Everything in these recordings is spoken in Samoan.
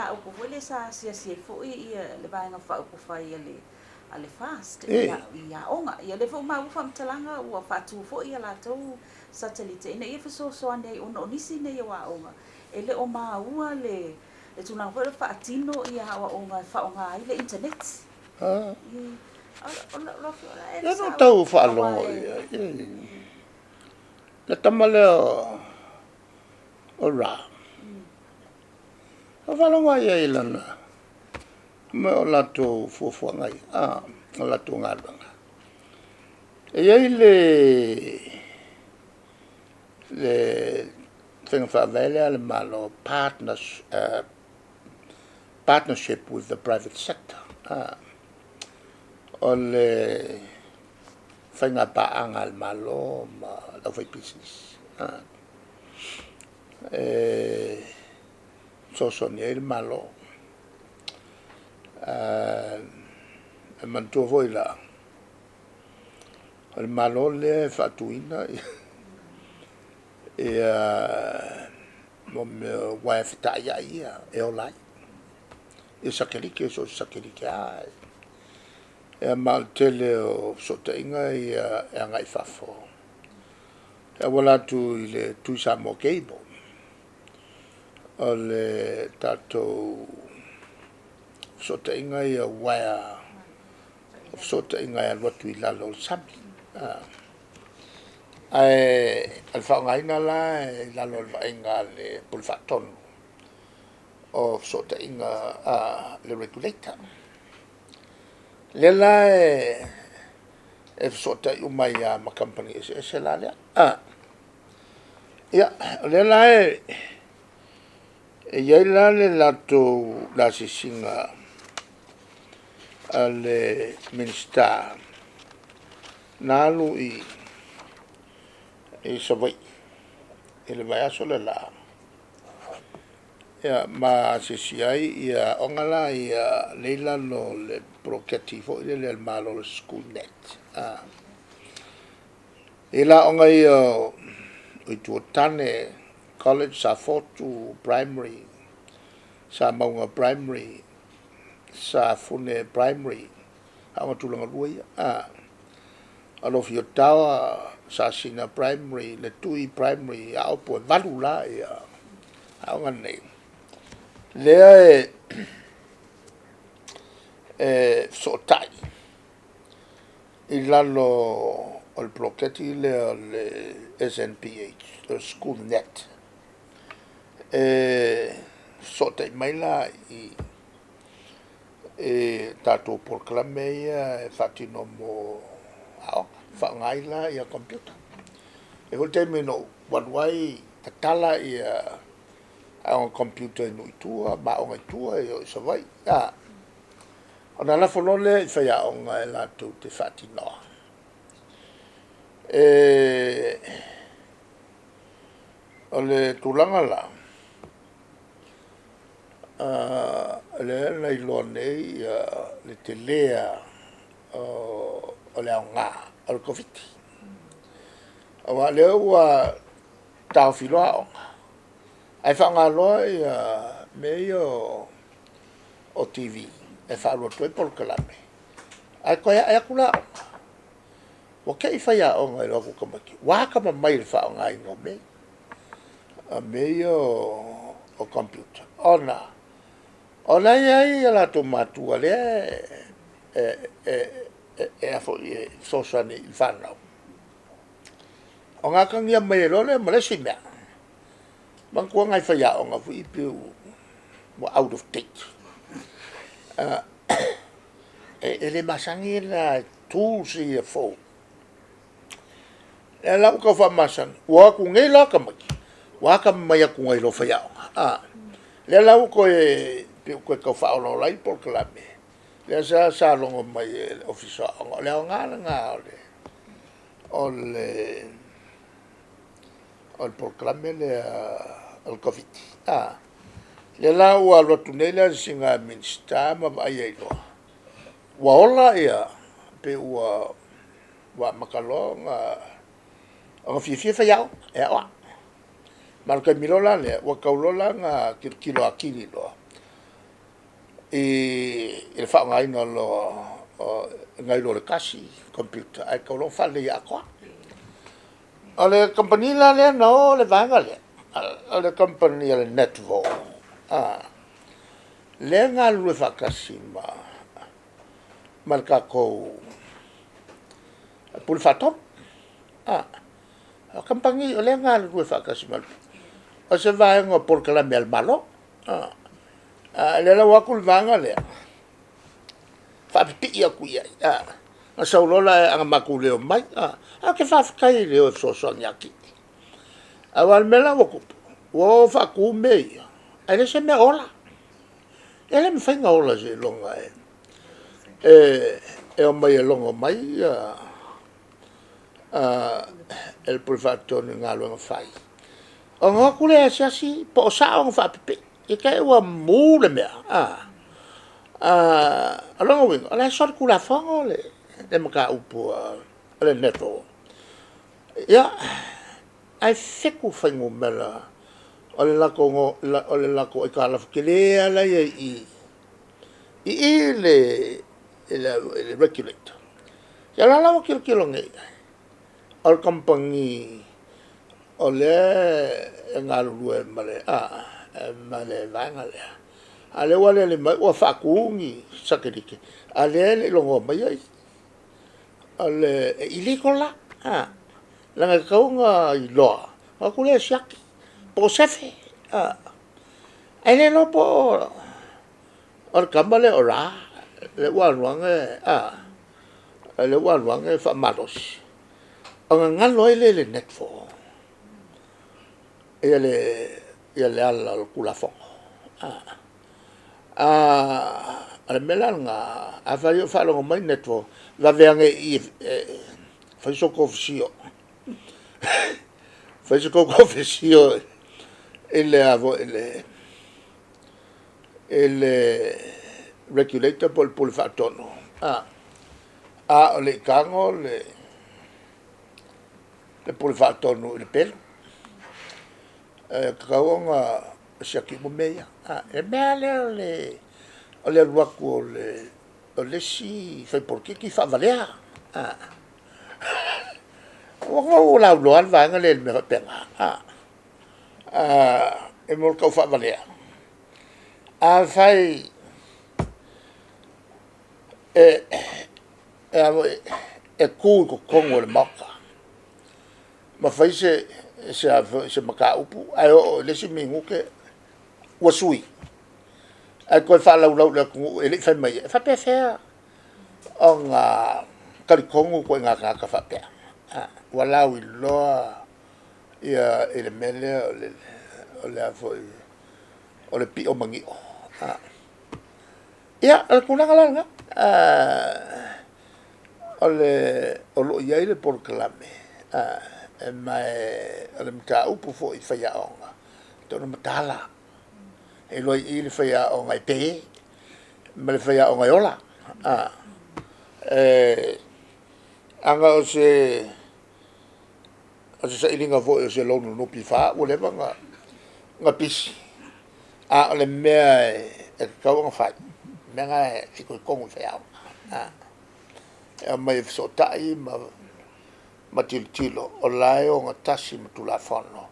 mataupu foi lea sa asiasi ai foi le Vaega Faaupufai a le FAST i aoga. Ia lea foi ua maua faamatalaga ua faatu foi ia latou satelite ina ia fesoasoani ai, ona o nisi nei o aoga e le o maua le tulaga foi o le faatino ia aoaoga e faaaoga ai le internet. Ia no tau faalogo ia le tama lea o Ra. O faalogo ia i lana ma o latou fuafuaga ia, o latou galuega. E i ai le faiga faavae lea a le Malo, partnership with the private sector. O le faiga paaga a le Malo ma le aufaipisinisi e fesoasoani ai le Malo. E manatua foi la, o le Malo lea e faatuina ia mo mea o uaea fetaiai ia e ola ai ia satelite, so o se satelite lava. Ia ma o le tele o fesootaiga ia e agai i fafo, e auala atu i le Tui Samoa Cable, o le tatou fesootaiga ia uaea o fesootaiga e alu atu i lalo o le sami. Ae o le faaaogaina la e i lalo o le vaaiga a le Pule Faatonu o fesootaiga, le regulator. Lea la e fesootai uma ai lava ma kamupani eseese la lea. Ia, o lea la e i ai la le latou lasisiga a le Minisita na alu i Savaii i le vaiaso le la, ia ma asiasi ai ia aoga la ia lea e i lalo o le poloketi foi lele a le Malo o le SchoolNet. E i ai la aoga ia o Itu o Tane College, Safotu Primary, Samauga Primary, Safune Primary, aoga tulaga lua ia. Alofi o Taoa, Sasina Primary, Letui Primary, Aopo, e 8 la ia aoga nei, lea e fesootai i lalo o le poloketi lea o le SNBH, o le SchoolNet. E fesootai mai la i tatou polokalame ia e faatino mo aoga, faaaoga ai la ia computer. E i ai foi le taimi na ou alu ai tatala ia aoga computer i nuu i tua ma aoga i tua i Savaii, ona lafo loa lea i faiaoga e latou te faatinoa. O le tulaga la, lea na iloa nei le tele o le aoga o le Koviti. Aua o lea ua taofi loa aoga, ae faaaoga loa ia mea ia o TV e faaalu atu ai polokalame, ae toe ae atu la aoga, ua te i faiaoga i o latou tamaiti, ua atamamai i le faaaogaina o mea ia, o mea ia o computer, ona o la e i ai o latou matua o lea e fesoasoani i fanau, ona atagia mai ai loa lea ma le isi mea, manatua nai faiaoga foi ia pei ua out of date. E le masani la i tools ia fou. O lea la ua tau faamasani, ua o atu nei la tamaiti, ua atamamai atu nai lo faiaoga. Lea la ua toe pei ua toe tau faaolaola ai le polokalame, lea sa logo mai e le Ofisa o Aoga, o le aoga lena o le polokalame lea o le Koviti. Lea la ua alu atu nei le asiasiga a le Minisita ma vaai ai loa, ua ola ia, pei ua amata loa ona fiafia faiaoga e aoao. Ma o le taimi loa la lea, ua tatau loa la ona tilotilo atili loa. i le faaaogaina loa nai lo le tasi computer ae tatau loa ona faaleleia atoa. O le kamupani la lea na o le vaega lea, o le kamupani a le Netball, lea e galulue faatasi ma le tatou Pule Faatonu. O kamupani o lea e galulue faatasi ma le, o se vaega o polokalame a le Malo. A lea la ua o atu le vaega lea, faapipii atu i ai, ona sau loa lea, a na matou le omai, ae ou te faafetai i le o e fesoasoani ia Kiki. Aua o le mea la ua tupu, ua o faatu mea ia, ae leai se mea o ola. E le mafai ona ola seiloga e omai e logo mai ia e le Pule Faatonu i galuega fai, ona o atu lea e asiasi po o sao ona faapipii. I te i ua mu le mea, o lona uiga o la e solitulafono le mataupu a le NEFO. Ia, ae 7 fuainumera o le latou aitalafu tele lava la e i ai i i, i i le Regulator. Ia o la la ua tilotilo nei i ai, o le kamupani o lea e galulue ma le vaega lea, a o lea ua aliali mai ua faatu ni satelite, a o lea e le i logoina maia ia. E illegal la, leaga e tatau ona iloa, ona o atu lea e siaki, po o sefe. Ae le iloa po o le tama lea o Ra lea ua alu ane faamalosi, ona galo ai lea i le NEFO ia le ala o le Tulafono. O le mea la lena, afai o faalogo mai le NEFO, vave ane i i e fai so outou fisio. Fai so tou fisio i le Regulator po o le Pule Faatonu, a o le i tago le Pule Faatonu i le pelu. E tatau ona siaki uma mea ia. O le mea lava lea o le alu atu o le isi faipolokiki faavalea. Ua ou lauiloa le vaega lea i mea faapena, i mea o le taufaavalea. Afai e tu i totonu o le Maota ma fai se mataupu ae oo i le isi minute ua sui, ae toe faalaulau i le atunuu e le i fai mai ai. E faapefea ona talitonu ituaiga tagata faapea? Ua lauiloa i le mea lea o le pio manio. Ia, o le tulaga la lena, o lo o i ai le polokalame, ma o le mataupu foi i faiaoga, e tatau ona mataala. E iloa i i le faiaoga e pe ma le faiaoga e ola. Ana o se sailiga foi o se loan a le NPF ua leva ona pisi, a o le mea e tatau ona fai, o le mea lena e fitoitonu i faiaoga. E aumai e fesootai ma tilotilo o la e ogatasi ma Tulafono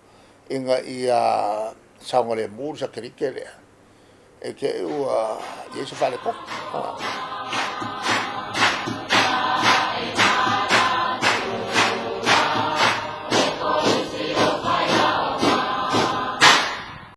ina ia saogalemu le satelite lea, i te i ua i ai se faaletonu.